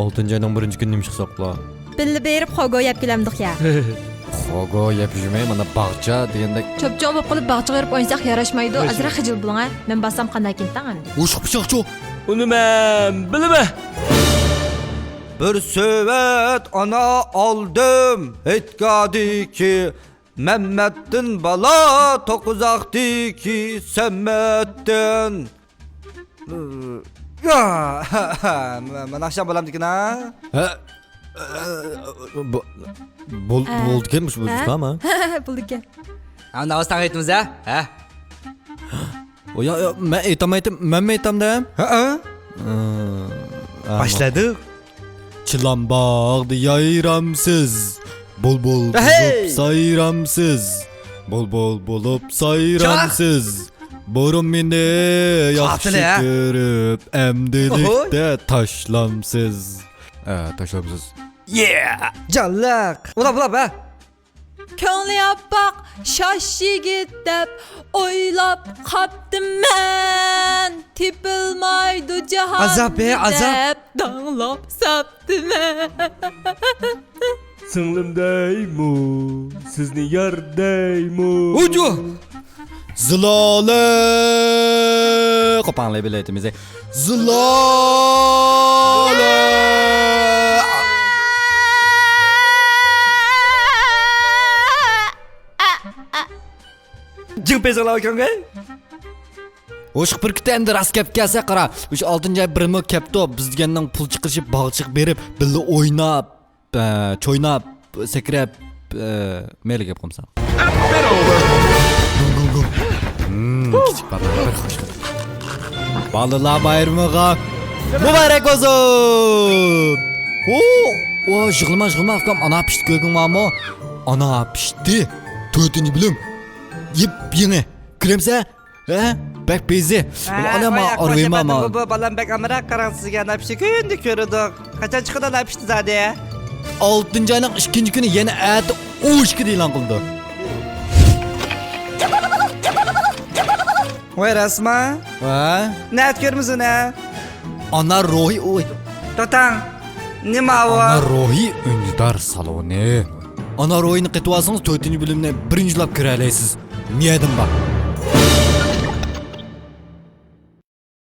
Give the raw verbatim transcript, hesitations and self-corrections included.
ئالتىنچى ئاينىڭ بىرىنچى كۈنى نېمە ئىش قىلساقلا؟ بىللە بېرىپ خوگو يەپ كېلەمدۇق يا. خوگو يەپ يۈرمەي، مانا باغچا دېگەندەك. چوپچوڭ بولۇپ قېلىپ باغچىغا بېرىپ ئوينىساق ياراشمايدۇ، ئازراق خىجىل بولۇڭ ھە. مەن بارسام قانداق كېتىڭ ئەمدى. ئۇشقۇپ چىقچۇ. ئۇنى مەن بىلىمەن. بىر سېۋەت ئانا ئالدىم، ھېيتگاھدىكى مەمەتتىن بالا، توققۇزاقتىكى سەمەتتىن. يا، مانا ئاخشام بولامدىكىن ھە؟ ھە؟ بو-، بول-، ھە. بولدىكەن مۇشۇ ھە؟ بولدىكەن ھە؟ بولدىكەن. ھە، ناۋاستان ئېيتىمىز ھە؟ ھە؟ ئۇ يا، يا، مەن ئېيتالمايتتىم، مەنمۇ ئېيتامدىم؟ ھەئە. ھە، ھە، باشلىدۇق. چىلان باغدا يايرامسىز، بۇلبۇل ھەي! بولۇپ سايرامسىز، بۇلبۇل بولۇپ سايرامسىز. بۇرۇن مېنى ياخشى قاتىلى، ھە؟ كۆرۈپ، ئەمدىلىكتە ئوھوي! تاشلامسىز. ئە، تاشلامسىز. يە! جانلىق! ئۇلاپ، ئۇلاپ، ھە! كۆڭلى ئاپئاق شاش يىگىت دەپ ئويلاپ قاپتىمەن. تېپىلمايدۇ جاھاندا ئازاب، ھە، ئازاب. دەپ داڭلاپ ساپتىمەن. سىڭلىم دەيمۇ، سىزنى يار دەيمۇ. ھۇجۇ! زىلالە! قوپاڭلى بىلەيتىمىز. زىلالە! جىڭ پېزىڭلار ئاكاڭغا. ھوش بىر كۈتە ئەمدى راست گەپكە كەلسە، قارا، ئۇش ئالتىنچى ئاي بىرمۇ كەپتۇ، بىز دېگەننىڭ پۇل چىقىرىشىپ، باغچىغا بېرىپ، بىللە ئويناپ، ئە، چويناپ، سەكرەپ، ئە، مەيلى گەپ قىلمىساڭ. گۇم، گۇم، گۇم. ھىم، كىچىك بالىلار بىر خۇش. بالىلار بايرىمىغا مۇبارەك بولسۇن! ئو، ئو، يىغلىما، يىغلىما، ئۇكام، ئانا پىشتى كۆرگۈڭ بارمۇ؟ ئانا پىشتى. تۆتىنچى بۆلۈم. يېپيېڭى. كۆرەمسەن؟ ھە؟ بەك بېزى. ھە، ئانا، ۋاي، ما، ئاكا، ئارىۋىما، ما. بۇ، بۇ بالام بەك ئامراق، قاراڭ سىزگە ئانا پىشتى كۈندە كۆرىدۇ. قاچان چىقىدۇ ئانا پىشتى زادى؟ ئالتىنچى ئاينىڭ ئىككىنچى كۈنى يەنە ئەتە ئون ئىككىدە ئېلان قىلىدۇ. ۋاي، راستما؟ ھە؟ نەدە كۆرىمىز ئۇنى؟ ئانا روھى ئوي. توتاڭ، نېمە ئاۋۇ؟ ئانا روھى ئۈندىدار سالونى. ئانا روھىنى قېتىۋالسىڭىز، تۆتىنچى بۆلۈمنى بىرىنچىلەپ كۆرەلەيسىز. نىيەتىم بار.